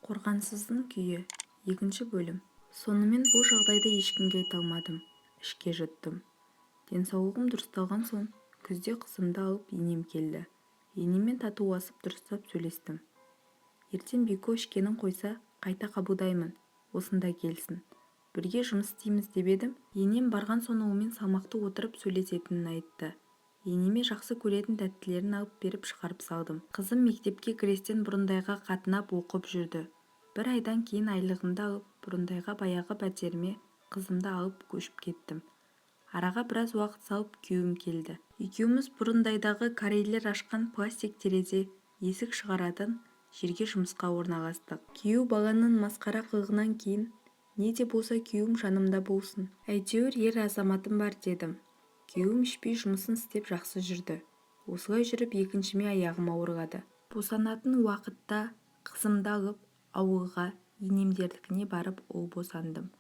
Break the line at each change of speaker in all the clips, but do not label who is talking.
Қорғансыздың күйі. Екінші бөлім. Сонымен бұл жағдайды ешкімге айта алмадым, ішке жұттым. Денсаулығым дұрысталған соң күзде қызымды алып енем келді. Енеммен татуласып, дұрыстап сөйлестім. Ертең Бико ішкенін қойса, қайта қабылдаймын, осында келсін. Бірге жұмыс істейміз деп едім, енем барған соң онымен салмақты отырып сөйлесетінін айтты. Енеме жақсы көретін тәттілерін алып беріп, шығарып салдым. Қызым мектепке кірестен Бұрындайға қатынап оқып жүрді. Бір айдан кейін айлығымды алып, Бұрындайға, баяғы пәтеріме қызымды алып көшіп кеттім. Араға біраз уақыт салып күйеуім келді. Екеуміз Бұрындайдағы корейлер ашқан пластик терезе, есік шығаратын жерге жұмысқа орналастық. Күйеу баланың масқара қылығынан кейін не де болса күйеуім жанымда болсын, әйтеуір ер азаматым бар дедім. Күйеуім ішпей, жұмысын істеп, жақсы жүрді. Осылай жүріп екіншіме аяғым ауырлады. Босанатын уақытта қызымды алып, ауылға, енемдердікіне барып ұл босандым.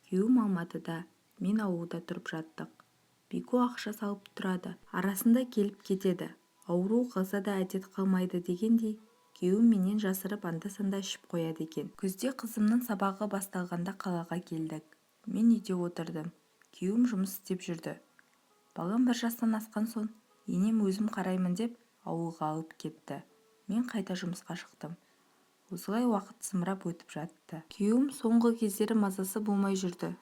Күйеуім Алматыда, мен ауылда тұрып жаттық. Бико ақша салып тұрады, арасында келіп кетеді. Ауру қалса да, әдет қалмайды дегендей, күйеуім менен жасырып анда-санда ішіп қояды екен. Күзде қызымның сабағы басталғанда қалаға келдік. Мен үйде отырдым, күйеуім жұмыс істеп жүрді. Балам 1 жастан асқан соң енем өзім қараймын деп ауылға алып кетті. Мен қайта жұмысқа шықтым. Осылай уақыт зымырап өтіп жатты. Күйеуім соңғы кездері мазасы болмай жүрді.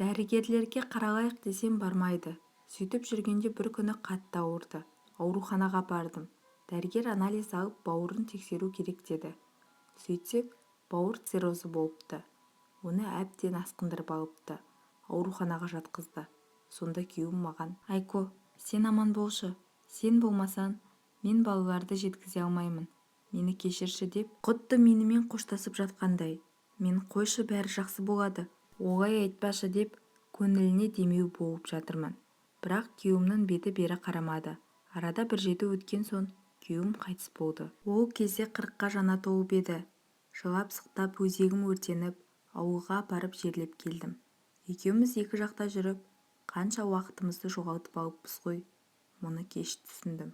Дәрігерлерге қаралайық десем, бармайды. Сөйтіп жүргенде бір күні қатты ауырды. Ауруханаға апардым. Дәрігер анализ алып, бауырын тексеру керек деді. Сөйтсек, бауыр циррозы болыпты. Оны әбден асқындырып алыпты. Ауруханаға жатқызды. Сонда күйеуім маған: «Айко, сен аман болшы, сен болмасаң, мен балаларды жеткізе алмаймын, мені кешірші», – деп, құдды менімен қоштасып жатқандай. Мен: «Қойшы, бәрі жақсы болады, олай айтпашы», – деп көңіліне демеу болып жатырмын. Бірақ күйеуімнің беті бері қарамады. Арада бір жеті өткен соң күйеуім қайтыс болды. Ол кезде 40-қа жаңа толып еді. Жылап-сықтап, өзегім өртеніп, ауылға апарып жерлеп келдім. Екеуміз екі жақта жүріп, қанша уақытымызды жоғалтып алыппыз ғой. Мұны кеш түсіндім.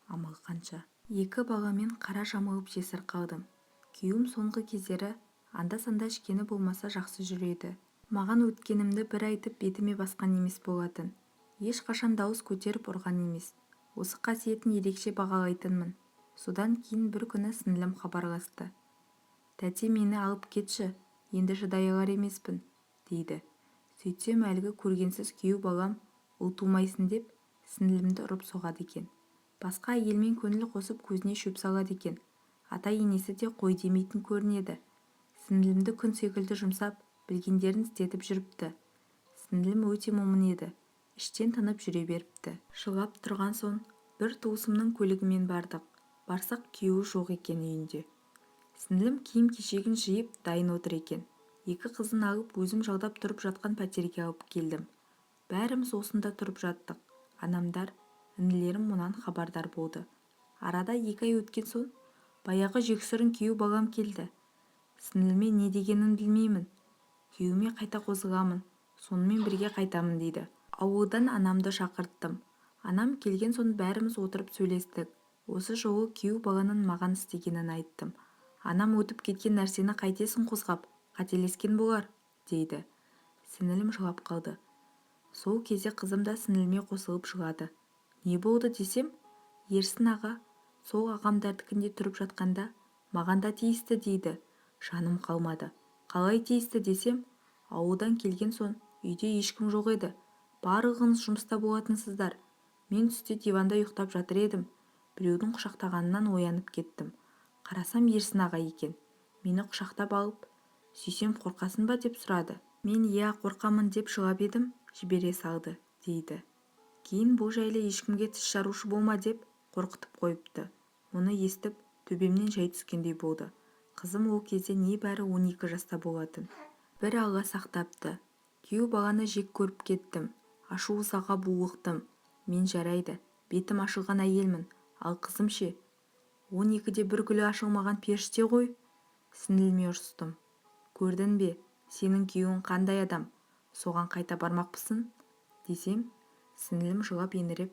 Амал қанша? Екі баламен қара жамылып, жесір қалдым. Күйеуім соңғы кездері анда-санда ішкені болмаса, жақсы жүреді. Маған өткенімді бір айтып, бетіме басқан емес болатын. Ешқашан дауыс көтеріп ұрған емес. Осы қасиетін ерекше бағалайтынмын. Содан кейін бір күні сіңлім хабарласты: «Тәте, мені алып кетші, енді шыдай алар емеспін», – дейді. Сөйтсем, әлгі көргенсіз күйеу балам ұл тумайсың деп сіңлімді ұрып соғады екен. Басқа әйелмен көңіл қосып, көзіне шөп салады екен. Ата-енесі де қой демейтін көрінеді. Сіңлімді күң секілді жұмсап, білгендерін істетіп жүріпті. Сіңлім өте момын еді, іштен тынып жүре беріпті. Жылап тұрған соң бір туысымның көлігімен бардық. Барсақ, күйеуі жоқ екен үйінде. Сіңлім киім-кешегін жиып, дайын отыр екен. Екі қызын алып, өзім жалдап тұрып жатқан пәтерге алып келдім. Бәріміз осында тұрып жаттық. Анамдар, інілерім мұнан хабардар болды. Арада 2 ай өткен соң баяғы жексұрын күйеу балам келді. Сіңліме не дегенін білмеймін. «Күйеуіме қайта қосыламын, сонымен бірге қайтамын», – дейді. Ауылдан анамды шақырттым. Анам келген соң бәріміз отырып сөйлестік. Осы жолы күйеу баланың маған істегенін айттым. Анам: «Өтіп кеткен нәрсені қайтесің қозғап, қателескен болар», – дейді. Сіңілім жылап қалды. Сол кезде қызым да сіңіліме қосылып жылады. Не болды десем, Ерсін аға сол ағамдардікінде тұрып жатқанда маған да тиісті дейді. Жаным қалмады. Қалай тиісті десем, «Ауылдан келген соң үйде ешкім жоқ еді, барлығыңыз жұмыста болатынсыздар. Мен түсте диванда ұйықтап жатыр едім, біреудің құшақтағанынан оянып кеттім. Қарасам, Ерсін аға екен. Мені құшақтап алып, сүйсем, қорқасың ба деп сұрады. Мен иә, қорқамын деп жылап едім, жібере салды», – дейді. Кейін бұл жайлы ешкімге тіс жарушы болма деп қорқытып қойыпты. Мұны естіп, төбемнен жай түскендей болды. Қызым ол кезде небәрі 12 жаста болатын. Бір Алла сақтапты. Күйеу баланы жек көріп кеттім. Ашу-ызаға булықтым. Мен, жарайды, бетім ашылған әйелмін, ал қызым ше? 12-де бір гүлі ашылмаған періште ғой. Сіңліме ұрыстым: «Көрдің бе, сенің күйеуің қандай адам? Соған қайта бармақпысың?» десем, сіңлім жылап еңіреп,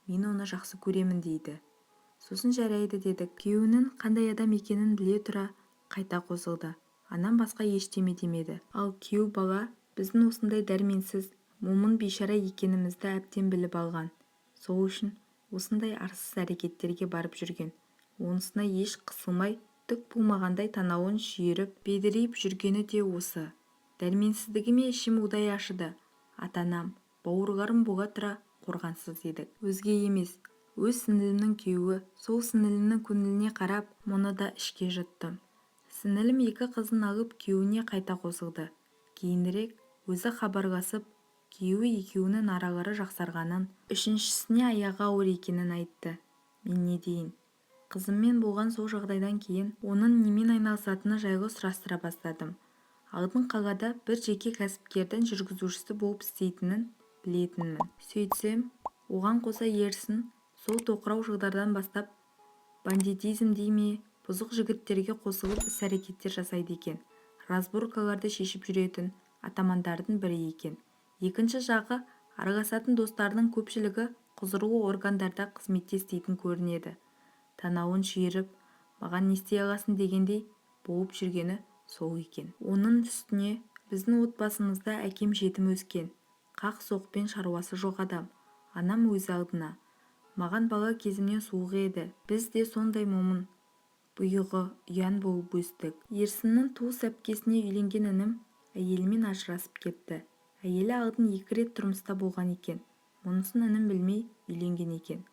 «Мен оны жақсы көремін», – дейді. Сосын жарайды дедік. Күйеуінің қандай адам екенін біле тұра Қайта қосылды. Анам басқа ештеме демеді. Ал күйеу бала біздің осындай дәрменсіз, момын, бейшара екенімізді әбден біліп алған. Сол үшін осындай арсыз әрекеттерге барып жүрген. Онысына еш қысылмай, түк болмағандай танауын шүйіріп, бедірейіп жүргені де осы. Дәрменсіздігіме ішім удай ашыды. Ата-анам, бауырларым бола тұра қорғансыз едік. Өзге емес, өз сіңлімнің күйеуі сол сіңлімнің көңіліне қарап, мұны да ішке жұттым. Сіңлім екі қызын алып күйеуіне қайта қосылды. Кейінірек өзі хабарласып, күйеуі екеуінің аралары жақсарғанын, үшіншісіне аяғы ауыр екенін айтты. Мен не дейін? Қызыммен болған сол жағдайдан кейін оның немен айналысатыны жайлы сұрастыра бастадым. Алдын қалада бір жеке кәсіпкердің жүргізушісі болып істейтінін білетінмін. Сөйтсем, оған қоса Ерсін сол тоқырау жылдардан бастап бандитизм дей ме, бұзық жігіттерге қосылып іс-әрекеттер жасайды екен. Разборкаларды шешіп жүретін атамандардың бірі екен. Екінші жағы, араласатын достарының көпшілігі құзырлы органдарда қызметте істейтін көрінеді. Танауын шүйіріп, маған не істей аласың дегендей болып жүргені сол екен. Оның үстіне біздің отбасымызда әкем жетім өскен, қақ-соқпен шаруасы жоқ адам. Анам өз алдына. Маған бала кезімнен суық еді. Біз де сондай момын, бұйығы, ұяң болып өстік. Ерсіннің туыс әпкесіне үйленген інім әйелімен ажырасып кетті. Әйелі алдын екі рет тұрмыста болған екен. Мұнысын інім білмей үйленген екен.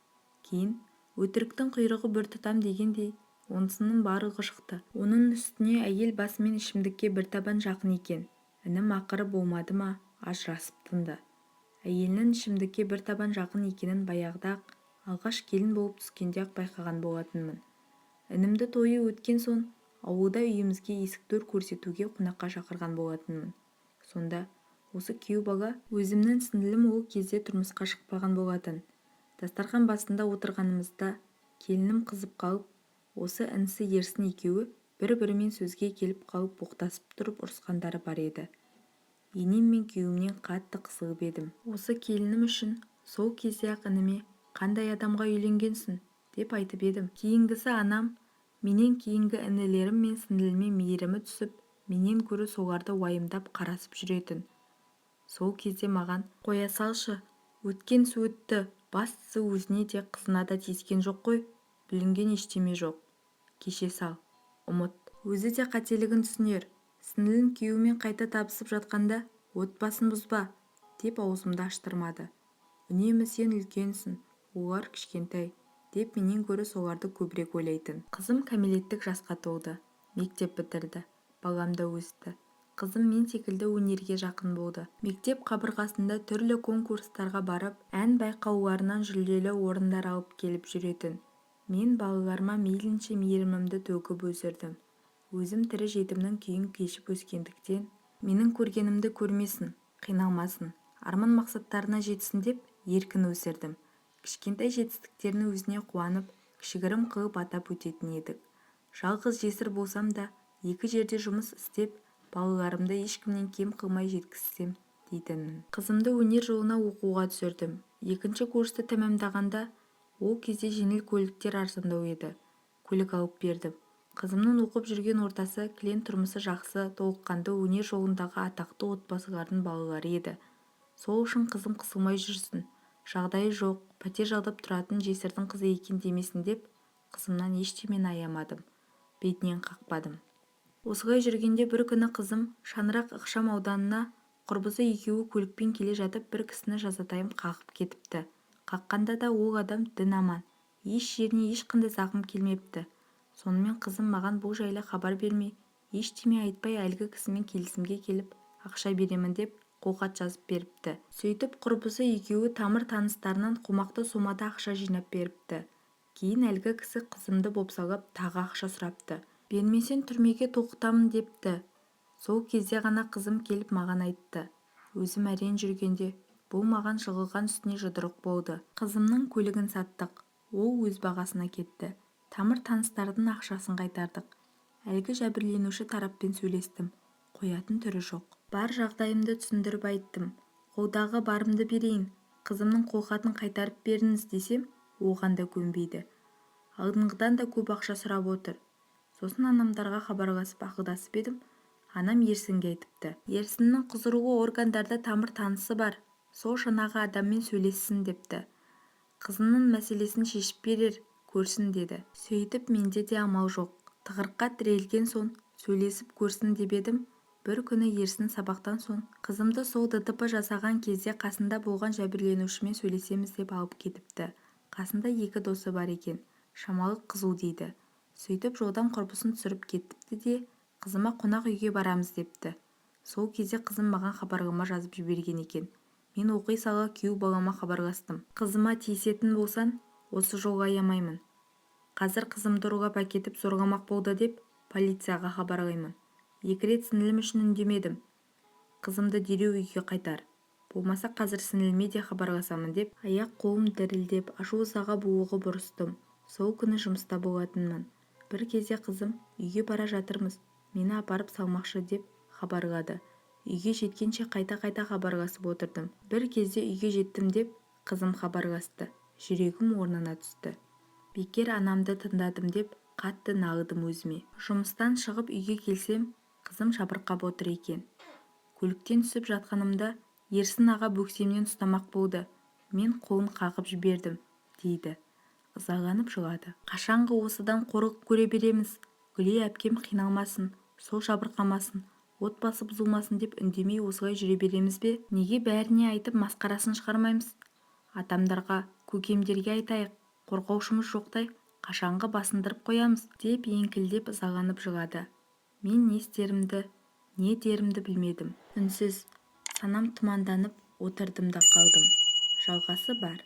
Кейін өтіріктің құйрығы бір тұтам дегендей, онысының барлығы шықты. Оның үстіне әйел басымен ішімдікке бір табан жақын екен. Інім ақыры болмады ма, ажырасып тынды. Әйелінің ішімдікке бір табан жақын екенін баяғыда-ақ, алғаш келін болып түскенде-ақ байқаған болатынмын. Інімді тойы өткен соң ауылда үйімізге есік-төр көрсетуге қонаққа шақырған болатынмын. Сонда осы күйеу бала, өзімнің сіңлім, ол кезде тұрмысқа шықпаған болатын. Дастархан басында отырғанымызда келінім қызып қалып, осы інісі Ерсін екеуі бір-бірімен сөзге келіп қалып, боқтасып тұрып ұрысқандары бар еді. Енем мен күйеуімнен қатты қысылып едім. Осы келінім үшін сол кезде-ақ ініме: «Қандай адамға үйленгенсің?» деп айтып едім. Кейінгісі анам менен кейінгі інілерім мен сіңліме мейірімі түсіп, менен гөрі соларды уайымдап қарасып жүретін. Сол кезде маған: «Қоя салшы, өткен өтті, бастысы өзіне де, қызына да тиіскен жоқ қой, бүлінген ештеме жоқ. Кеше сал, ұмыт. Өзі де қателігін түсінер. Сіңлің күйеуімен қайта табысып жатқанда отбасын бұзба», – деп аузымды аштырмады. Үнемі «Сен үлкенсің, олар кішкентай» деп менен гөрі соларды көбірек ойлайтын. Қызым кәмелеттік жасқа толды. Мектеп бітірді. Балам да өсті. Қызым мен секілді өнерге жақын болды. Мектеп қабырғасында түрлі конкурстарға барып, ән байқауларынан жүлделі орындар алып келіп жүретін. Мен балаларыма мейлінше мейірімімді төгіп өсірдім. Өзім тірі жетімнің күйін кешіп өскендіктен, менің көргенімді көрмесін, қиналмасын, арман-мақсаттарына жетсін деп еркін өсірдім. Кішкентай жетістіктерін өзіне қуанып, кішігірім қылып атап өтетін едік. Жалғыз жесір болсам да, екі жерде жұмыс істеп, балаларымды ешкімнен кем қылмай жеткізсем дейтінмін. Қызымды өнер жолына оқуға түсірдім. Екінші курсты тәмамдағанда, ол кезде жеңіл көліктер арзандау еді, көлік алып бердім. Қызымның оқып жүрген ортасы кілең тұрмысы жақсы, толыққанды өнер жолындағы атақты отбасылардың балалары еді. Сол үшін қызым қысылмай жүрсін, жағдайы жоқ, пәтер жалдап тұратын жесірдің қызы екен демесін деп қызымнан ештемені аямадым, бетінен қақпадым. Осылай жүргенде бір күні қызым Шаңырақ ықшам ауданына құрбысы екеуі көлікпен келе жатып бір кісіні жазатайым қағып кетіпті. Қаққанда да ол адам дін аман, еш жеріне ешқандай зақым келмепті. Сонымен қызым маған бұл жайлы хабар бермей, ештеме айтпай, әлгі кісімен келісімге келіп, ақша беремін деп қолхат жазып беріпті. Сөйтіп құрбысы екеуі тамыр-таныстарынан қомақты сомада ақша жинап беріпті. Кейін әлгі кісі қызымды бопсалап, тағы ақша сұрапты. Бермесең, түрмеге тоғытамын депті. Сол кезде ғана қызым келіп маған айтты. Өзім әрең жүргенде бұл маған жығылған үстіне жұдырық болды. Қызымның көлігін саттық. Ол өз бағасына кетті. Тамыр-таныстардың ақшасын қайтардық. Әлгі жәбірленуші тараппен сөйлестім. Қоятын түрі жоқ. Бар жағдайымды түсіндіріп айттым. Қолдағы барымды берейін, қызымның қолхатын қайтарып беріңіз десем, оған да көнбейді. Алдыңғыдан да көп ақша сұрап отыр. Сосын анамдарға хабарласып ақылдасып едім, анам Ерсінге айтыпты. Ерсіннің құзырлы органдарда тамыр-танысы бар, сол жаңағы адаммен сөйлессін депті. Қызының мәселесін шешіп берер, көрсін деді. Сөйтіп менде де амал жоқ, тығырыққа тірелген соң сөйлесіп көрсін деп едім, бір күні Ерсін сабақтан соң қызымды сол ДТП жасаған кезде қасында болған жәбірленушімен сөйлесеміз деп алып кетіпті. Қасында екі досы бар екен, шамалы қызу дейді. Сөйтіп жолдан құрбысын түсіріп кетіпті де, қызыма қонақ үйге барамыз депті. Сол кезде қызым маған хабарлама жазып жіберген екен. Мен оқи сала күйеу балама хабарластым. Қызыма тиісетін болсаң, осы жолы аямаймын. Қазір қызымды ұрлап әкетіп зорламақ болды деп полицияға хабарлаймын. Екі рет сіңілім үшін үндемедім. Қызымды дереу үйге қайтар. Болмаса қазір сіңіліме де хабарласамын деп, аяқ-қолым дірілдеп, ашу-ызаға булығып ұрыстым. Сол күні жұмыста болатынмын. Бір кезде қызым үйге бара жатырмыз, мені апарып салмақшы деп хабарлады. Үйге жеткенше қайта-қайта хабарласып отырдым. Бір кезде үйге жеттім деп қызым хабарласты. Жүрегім орнына түсті. Бекер анамды тыңдадым деп қатты налыдым өзіме. Жұмыстан шығып үйге келсем, қызым жабырқап отыр екен. Көліктен түсіп жатқанымда Ерсін аға бөксемнен ұстамақ болды. Мен қолын қағып жібердім, дейді. Ызаланып жылады. Қашанғы осыдан қорлық көре береміз? Гүлей әпкем қиналмасын, сол жабырқамасын, отбасы бұзылмасын деп үндемей осылай жүре береміз бе? Неге бәріне айтып масқарасын шығармаймыз? Атамдарға, көкемдерге айтайық, қорғаушымыз жоқтай қашанғы басындырып қоямыз? Деп еңкілдеп ызаланып жылады. Мен не істерімді, не дерімді білмедім. Үнсіз, санам тұманданып отырдым да қалдым. Жалғасы бар.